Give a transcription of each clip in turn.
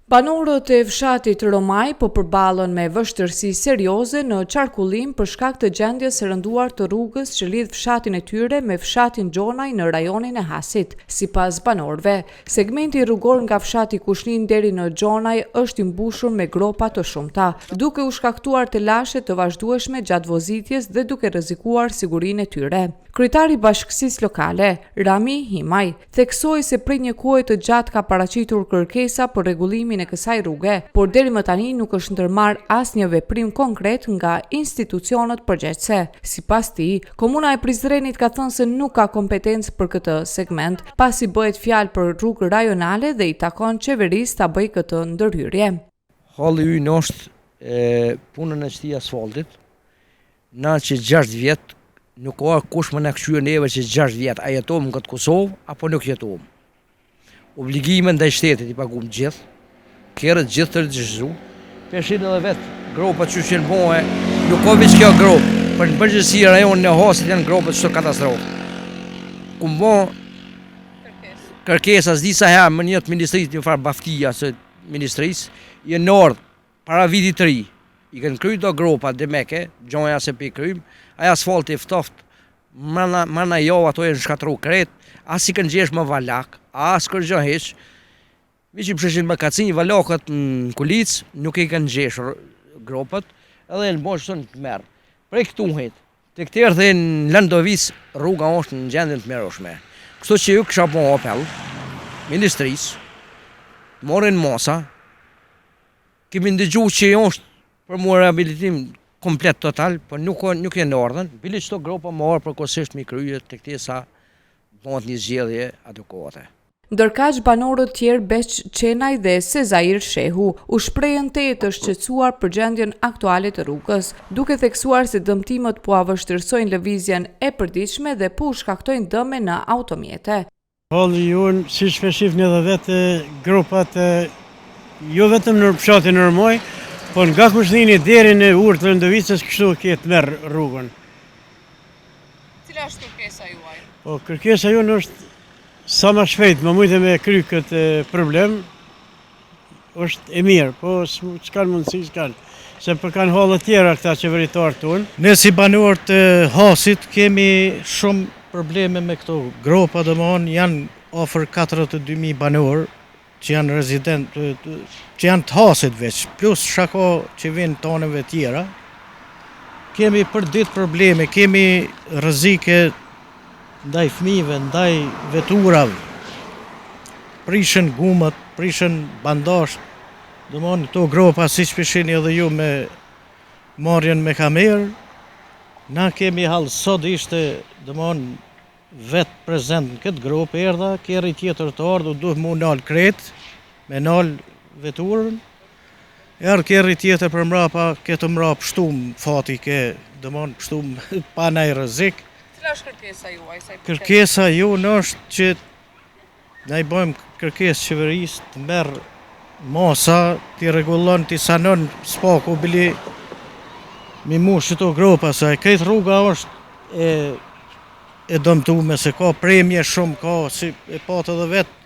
Banorët e fshatit Romaj po përballen me vështirësi serioze në qarkullim për shkak të gjendjes së rënduar të rrugës që lidh fshatin e tyre me fshatin Gjonaj në rajonin e Hasit. Sipas banorëve, segmenti rrugor nga fshati Kushninë deri në Gjonaj është i mbushur me gropa të shumta, duke u shkaktuar telashe të vazhdueshme gjatë vozitjes dhe duke rrezikuar sigurinë e tyre. Kryetari i bashkësisë lokale, Rami Himaj, theksoi se prej një kohe të gjatë ka paraqitur kërkesa për rregullimin e kësaj rruge, por deri më tani nuk është ndërmarrë asnjë veprim konkret nga institucionet përgjegjëse. Sipas tij, Komuna e Prizrenit ka thënë se nuk ka kompetencë për këtë segment, pasi bëhet fjalë për rrugë rajonale dhe i takon qeverisë ta bëjë këtë ndërhyrje. Halli ynë është punën e qëtij asfaltit, Na që 6 vjet nuk ka kush me na kqyrë neve që 6 vjet, a jetojmë në këtë Kosovë apo nuk jetojmë. Obligime ndaj shtetit i pagum gjithë, kerret gjithë të regjistruar, pe shihni edhe vetë gropat që janë bo, nuk ka veç kjo gropë, për në përgjithësi rajonin e Hasit janë gropët çdo katastrofë. Kum bo kërkesa s'di sa herë më një të ministrisë një farë baftia së ministrisë, janë ardhë Para vitit të ri, i kanë kry do gropa demeke, gjoja se pi krym, ai asfalti i ftoft, mrena, mrena javë ato janë shkatrru krejt, as i kanë gjesh më valak, as kërgjë hiç, veç i pshishin me kacinj valakët në kulicë, nuk i kanë gjesh gropët, edhe janë bo qëto në tmerr. Prej këtuhit, tek t'erdhi në Lëndovicë, rruga është në gjendje të mjerueshme. Kështu që ju kisha bo apel ministrisë, të marrin masa, Kemi ndëgju që është për mu rehabilitim komplet total, por nuk, nuk janë ardhën. Bile qëto gropa më orë përkohësisht mi krye të këte sa bëhet një zgjedhje adekuate. Ndërkaq banorët tjerë Beq Qenaj dhe Sezair Shehu u shprehën tejet të shqetësuar për gjendjen aktuale të rrugës, duke theksuar se dëmtimet po ua vështirësojnë lëvizjen e përditshme dhe po u shkaktojnë dëme në automjete. Halli jonë, siç pe shifni edhe vetë, gropat jo vetëm në fshatin Romaj, po nga Kushnini deri në urë të Lëndovicës, kështu ke tmerr rrugën. Cila është kërkesa juaj? Po, kërkesa jonë është sa më shpejt me mujtë me kry këtë problem, është e mirë, po s'kanë mundësi, s'kanë, se po kanë halle tjera këta qeveritarët tonë. Ne si banorë të Hasit kemi shumë probleme me këto gropa, domethënë janë afër 42.000 banorë që janë rezident, që janë të Hasit veç, plus shako që vinë të anëve tjera. Kemi për ditë probleme, kemi rrezike ndaj fëmijëve, ndaj veturave. Prishen gumat, prishen bandazhet, domethënë këto gropa siç po i shihni edhe ju me marrjen me kamerë, na kemi hall sot ishte domethënë vetë prezent në këtë gropë erdha, kerri tjetër të ardhë, u duhet mu nalë krejt, me nalë veturën, erdh kerri tjetër për mrapa, këtë mrapë pshtum fati ke, domethënë pshtum pa naj rrezik. Cila është kërkesa juaj? Sa i përket? Kërkesa jonë është që Na i bëjmë kërkesë qeverisë të merr masa, t'i rregullon, t'i sanon s'paku bili mi mush qëto gropa, se krejt rruga është e e dëmtume, se ka premje shumë, ka, si e patë edhe vetë,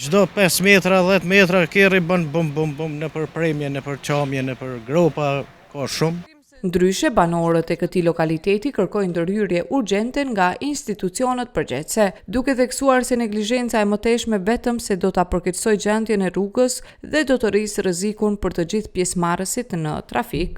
çdo 5 metra, 10 metra, kerri bën bum bum bum nëpër premje, nëpër çamje, nëpër gropa, ka shumë. Ndryshe, banorët e këtij lokaliteti kërkojnë ndërhyrje urgjente nga institucionet përgjegjëse, duke theksuar se neglizhenca e mëtejshme vetëm se do ta përkeqësojë gjendjen e rrugës dhe do të rrisë rrezikun për të gjithë pjesëmarrësit në trafik.